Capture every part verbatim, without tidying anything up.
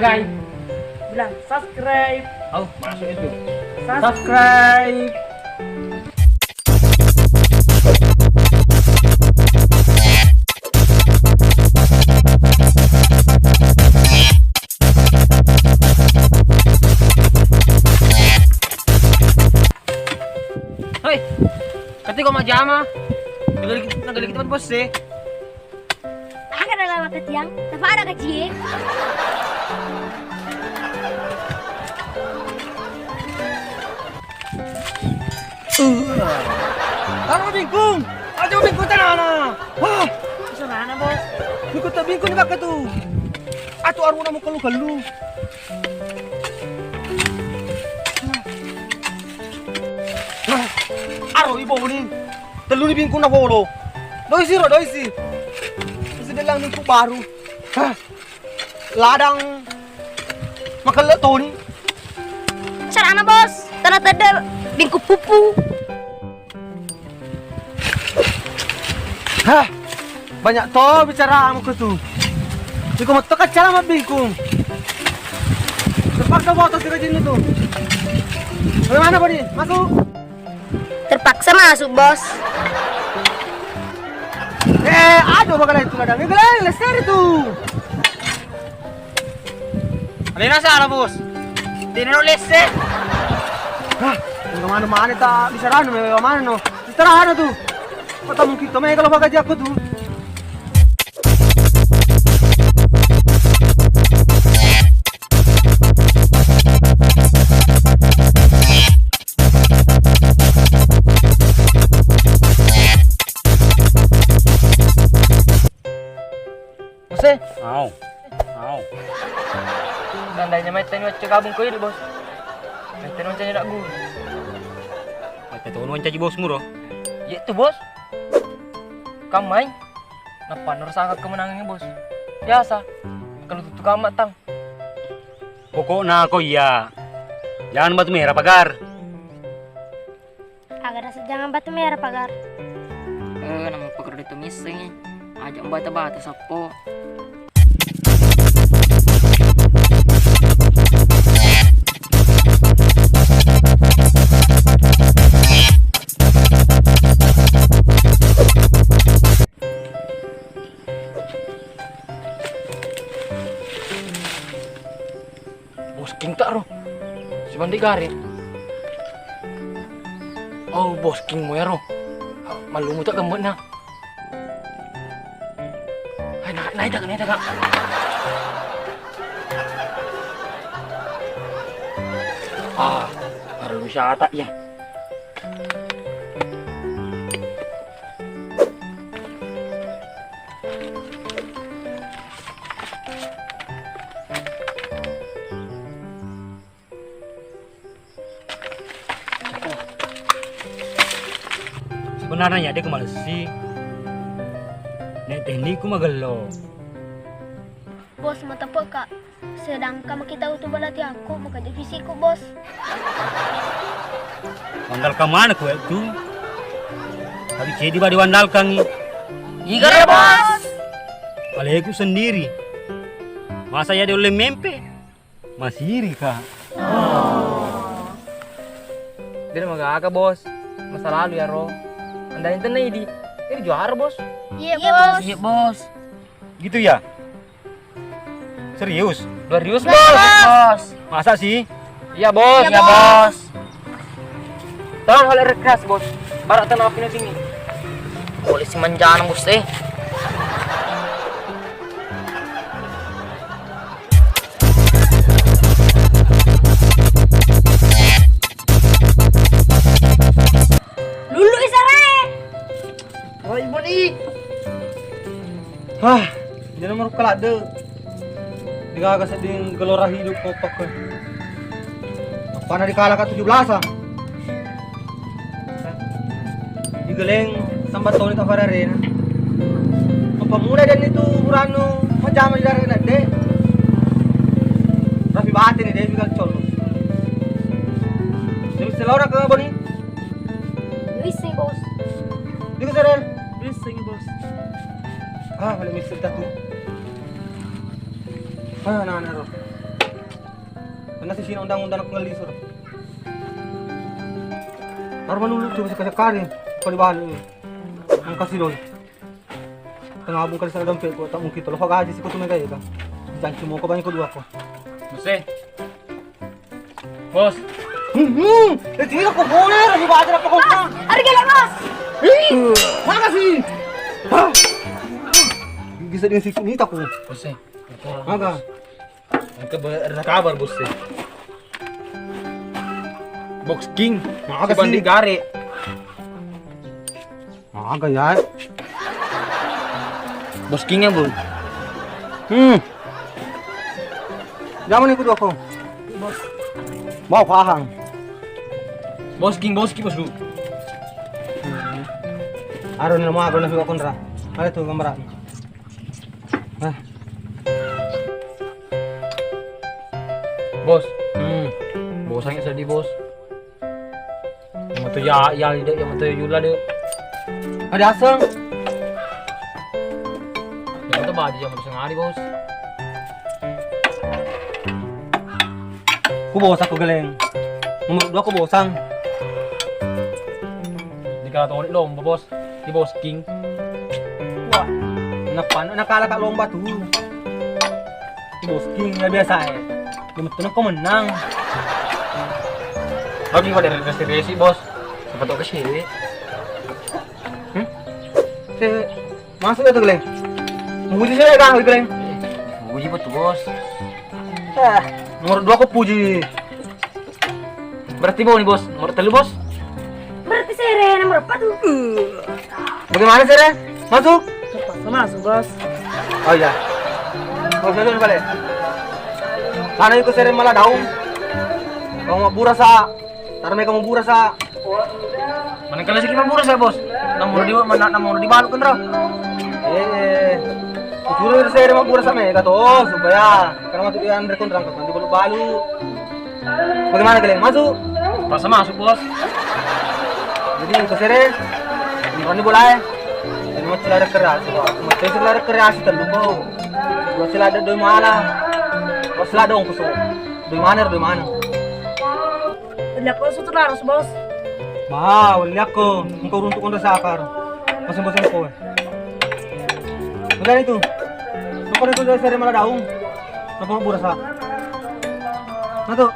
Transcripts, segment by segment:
Guys, bilang subscribe. Oh, masuk itu. Subscribe. Hei, katiko majjama. Nagali kita, nagali kita bos e. Aga na lama ketiang, tapada gaji e. Taro bingkung, aja bingkung tanana. Wah, serana bos. Bingkung tak bingkung ni bakka tu. Atu aruna mau kelu-kelu. Aro ibo ni. Telluni bingkung na polo. Doisi ro, doisi. Isi delang bingkung baru. Hah. Ladang makelle toni. Carana bos, tanah tedde bingkung pupu. Hah, banyak to bicaramu ke tu. Iko metto kacala mabbingkung. Terpaksa foto si rajin tu. Bagaimana Boni? Masuk? Terpaksa masuk bos. Eh, aduh bakal itu ladang. Ini lagi lestari tu. Alena salah bos. Tena no lesse. Hah, enggak mana-mana tak bisa ranu mana no. Istirahat tu. Kota mungkin to mega lo bagaji aku tu. Bos e. Au. Au. Seandainya mai tani wacce gabung ko idu bos. Mai tani wacce nak guru. Mai tani wacce bosmu ro. Iya tu bos. Kam mai. Nappa nerusaka kemenangannya bos. Biasa. Kalau tutu kamat tang. Pokokna ko iya. Jangan batu merah pagar. Aga naseng jangan batu merah pagar. Eh, nama pekerja itu missengi. Aja bata-bata sappo. Bosking tak ro. Si mandi gare. Oh, bosking mo ya ro. Malumu tak gembetna. Hai, naik, naik tak, naik tak. Ah, baru bisa tak ya. Sebenarnya ya, dia kemalesi. Nek teknikku magello. Bos, mateppe' ka. Sedangkan makita utu balati aku, maka defisikku, Bos. Wandalkang mana ku tu? Tapi cedi badi wandalkangi. Iga, Bos? Paleku sendiri. Masa ya dia oleh mempe? Masiri ka. Dia magaga, Bos. Masa lalu ya, Ro. Andai tenna idi. Ini juara, Bos. Iya, Bos. Iya, Bos. Gitu ya? Serius? Serius, Bos. Masa sih? Iya, Bos. Iya, Bos. Tolong hal rekas, Bos. Barak tenang api sini. Polisi menjana, Bos, eh. Lulu isarae. Wah, ibu ni. Hah, jadi nomor kalah de. Digaga sedding gelora hidup kopak. Apa na dikalahkan tujuh belas ah. Digeleng sambat toni tak fararena. Apa mulai dan itu uranu majama di darena de. Tapi batin ni de juga colo. Jadi selora ke Boni. Wis, Bos. Di sana. Wis, Bos. Ah, kalau mister tatu. Ah, nah, nah, roh. Undang-undang aku ngelisur. Baru melulu tuh bisa kerja kari. Kali balik. Makasih doi. Tengah bungkal sana dompet ku, tak mungkin tolong gaji sih, ku tuh mega ya, Kak. Jancu mau kau banyak kedua kau. Bos. Hmm, eh, tidak kau boleh, lagi baca apa kau? Harga lah, Bos. Ih, mana sih? Hah? Bisa dengan situ nih tak kau. Bos. Maka. Engka be-, ada kabar, Bos, e. Bos King, maga si Bandi sih? Gare. Maga ya. Bos King ya, Bos. Hmm. Jangan ikut aku. Bos. Mau paham. Bos King, Bos King, Bos, lu. Aron nama aku nasi kontra. Ada tuh gambar. Ah. Bos. Hmm. Bosang sedih, Bos. Yang betul ya, ya, yang betul Yula deh. Ada aseng. Yang betul baju yang betul sengari, Bos. Ku bosang ku geleng. Nomor dua ku bosang. Di kala toni lomba, Bos. Di Bos King. Wah, kenapa nak kalah kak lomba tuh? Di Bos King ya biasa ya. Dia betul kok menang. Bagi pada resi-resi, Bos. Siapa tahu ke sini. Hmm? Si Masuk ya tuh, Geleng. Puji saya kan, Geleng. Puji betul, Bos. Eh, nomor dua aku puji. Berarti bau nih, Bos. Nomor telu, Bos. Berarti sere nomor empat tuh. Bagaimana sere? Masuk? Terpaksa masuk, Bos. Oh iya. Bos, masuk balik. Karena itu sere malah daun. Kamu burasa. Tarme kamu burasa. Mana kala siki mabburasa, Bos? Namoro di mana, namoro di balu kenra. Eh, kucuri sere mabburasa mega to supaya karena waktu dia andre kontrang kan di balu-balu. Bagaimana kalian masuk? Pas masuk, Bos. Jadi itu sere ini boleh. Ini mau celana keras, mau celana keras itu lupa. Mau celana doi mana? Mau celana dong kusuk. Doi mana, doi mana? Waliakko sutu laros, Bos. Bah, waliakko. Engkau runtuk kontra sakar. Bosen-bosen kowe. Udah itu. Engkau itu dari seri malah daung. Apa burasa? Nah tuh.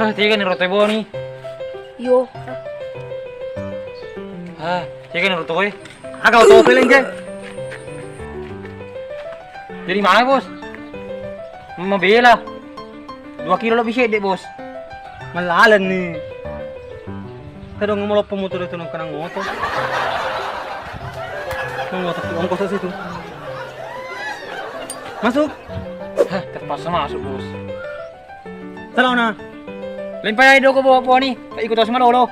Ah, tiga nih roti boni. Yo. Ah, tiga nih roti. Aga oto peleng je. Jadi mana, Bos? Mabela. Dua kilo lebih sedek, Bos. Malalen nih. Kadang mau loppo motor itu nang kenang motor. Nang motor tuh ongkos situ. Masuk. Hah, terpaksa masuk, Bos. Salah na. Lempai aja doko bawa poni. Ikut terus malolo.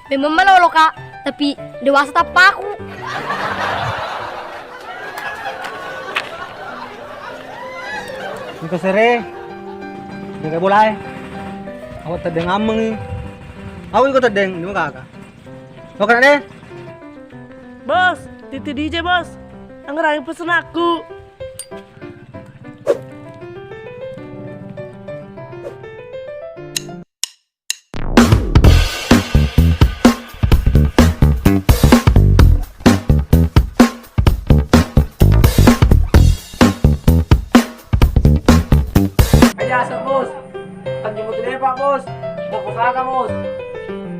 Memang malolo, Kak, tapi dewasa tappaku. Iko sere, jaga bola e. Awak tedeng ameng ni. Aku iko tedeng, ini mah kakak. Lo kena deh. Bos, titi D J, Bos. Anggaran pesen aku. Ayo, asal, Bos. Tanjung Batu Lepak, Bos. Mau pusaka, Bos.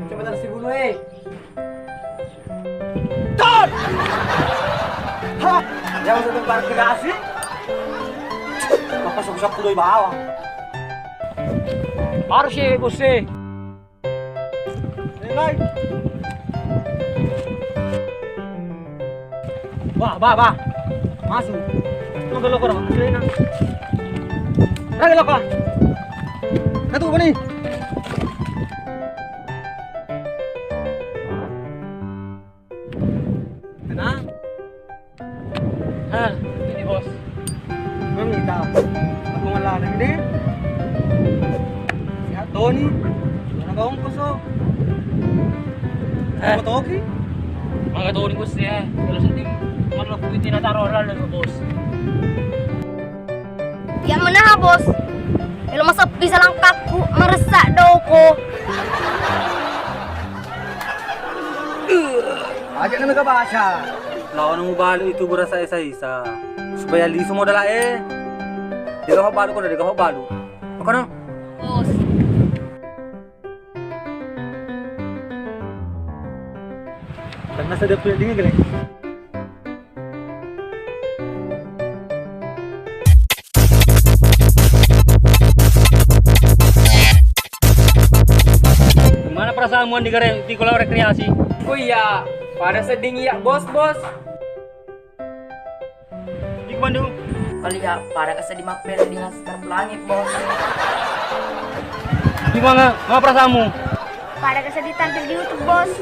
Coba taruh si bulu, eh. Ton! Hah? Yang sudah parkir asik? Apa susah puloi bawang? Baru sih, Bos, sih. Lai. Wah, bah, bah. Masuk. Tunggu lo, korang. Sini, nah. Raga lo, korang. Satu, apa nih? Tenang. Hah, ini, Bos. Memang kita. Aku malah ada gede. Ya, Tony. Mana kau kosong? Hah? Mau toki? Maka toni bos ya, kalau sedih malah putih na taro lalu bos. Ya menaha bos. Kalau maseppi salangkakku merasa doko. Aja na mega baca. Lawan mubalu itu berasa isa-isa. Supaya lisu modal eh. Dia kau balu kau dari kau balu. Apa no? Bos. Karena sudah punya dingin kali. Gimana perasaanmu di gare-, di kolam rekreasi? Oh iya, pada sedih ya bos, bos. Di Bandung. Kali ya, pada kesedih mappel di Laskar Pelangi, bos. Gimana? Mana perasaanmu? Pada kesedih tampil di YouTube, bos.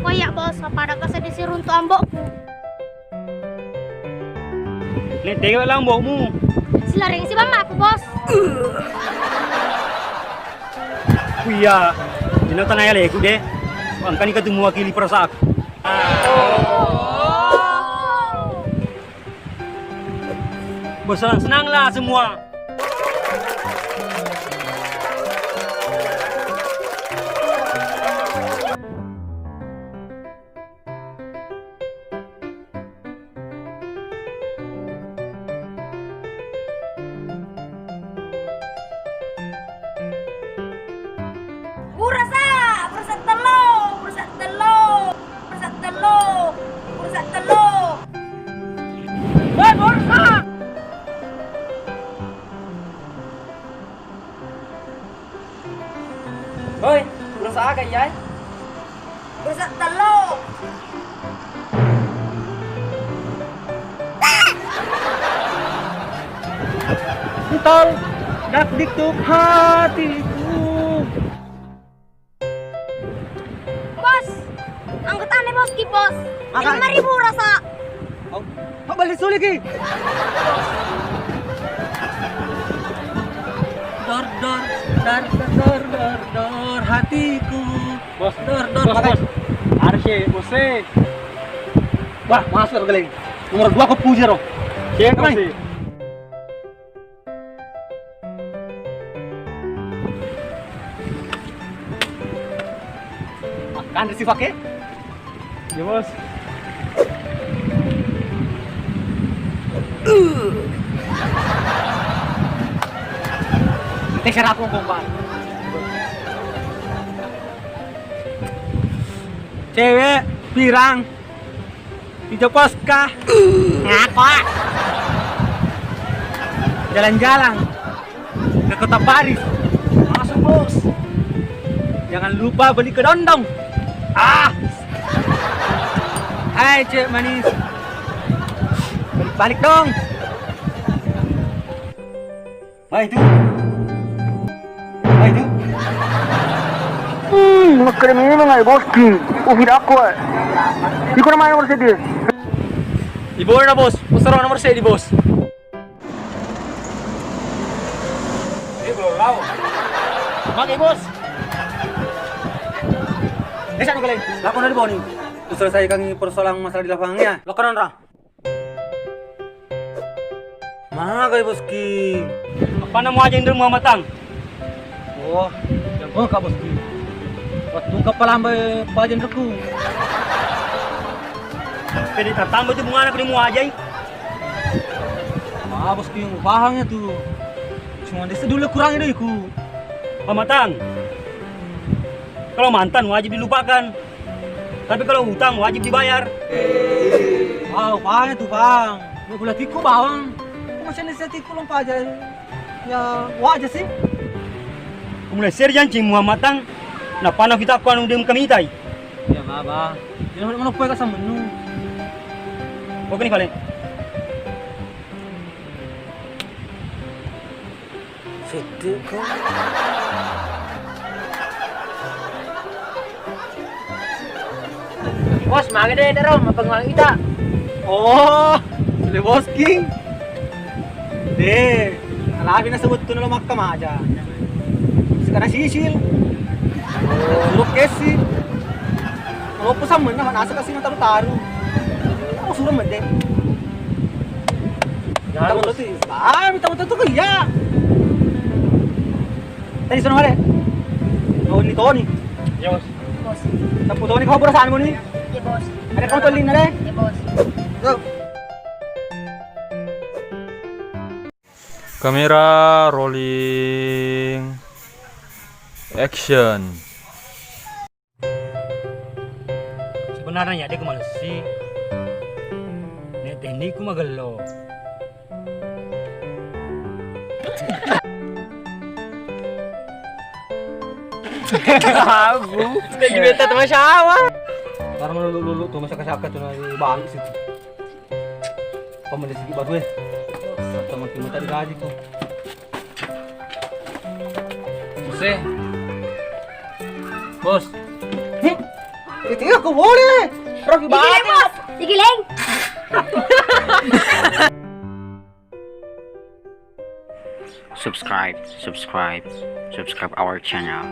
Oh iya, bos, pada kesedih si runtu ambokku. Nek tega lambokmu. Silaring si mamaku, bos. Kuya, dina tanaya leku de. Angkani katu mewakili perasaanku. Bersenang-senanglah semua. Burasa, burasa tello, burasa tello, burasa tello, burasa tello. Woi, burasa. Hoi, berusaha aga iyai? Berusaha tello. Entol, dak dikduk hatiku. Bos, anggotane bos ki bos. Makan. Lima ribu rasa. Oh, oh, balik sulit ki. Dor dor dar dor dor dor hatiku. Bos, dor dor bos, makan. Bos. Harus ya, bos e. Wah, masuk ke lagi. Nomor dua ke pujero. Siap, bos. Makan si pakai? Ya, bos. Nanti seraku kompak. Cewek pirang? Ijo poska. Ngako, ah. Jalan-jalan ke Kota Paris. Masuk, bos. Jangan lupa beli kedondong. Ah. Hai, cewek manis. Balik-balik dong. Mai tu. Mai tu. Hmm, makkeda memang ai bosku. Oh, tidak aku ai. Iko nama nomor seddi. Di bawah na bos. Bos orang nomor seddi bos. Eh, belum lau. Pakai bos. Eh, satu kali. Lakukan dari bawah ni. Selesaikan persoalan masalah di lapangan ya. Lakukan orang. Magai boski. Apana muaja inreng Muhammad Tang? Oh, yang kau kak boski. Waktu kepala ambai pajen reku. Pede tatamba tu bunga aku di muajai. Ah, boski, pahangnya tu. Cuma desa dulu kurang itu iku. Muhammad Tang. Kalau mantan wajib dilupakan. Tapi kalau utang wajib dibayar. Wow, paham itu, Bang. Dua belas tiku, Bang. Aku masih ada setiku lompat aja. Ya, wajar sih. Aku mulai serius janji Muhammad Tang. Napana kita aku anu dem kami tai. Ya, Baba. Jangan mau kue kasam menu. Oke nih, paling. Sedde ko. Bos, mage deh, dero, mapenguang ita. Oh, le bosking. Deh, alabi na sebut tu nalo makka maja. Karena sisil. Suruh kesi. Kalau pesan mana mana asa kasih mata taruh. Aku suruh mending. Minta motor tuh. Ah, minta motor tuh ke iya. Tadi sono male. Toni, Toni. Iya, Bos. Bos. Tappu Toni kau perasaanmu nih? Iya, Bos. Ada kau tolin ada? Iya, Bos. Go. Kamera rolling. Action. Sebenarnya dia ku malessi. Nek teknikku magello. Abu. Sudah juga tak teman siapa. Karena lulu-lulu tuh masa kasaka tuh balik situ. Pamali sigi baru eh. Sama kita tadi gaji ko. Bos. Bos. Itu aku boleh. Rocky banget. Bos. Iki leng. Subscribe, subscribe, subscribe our channel.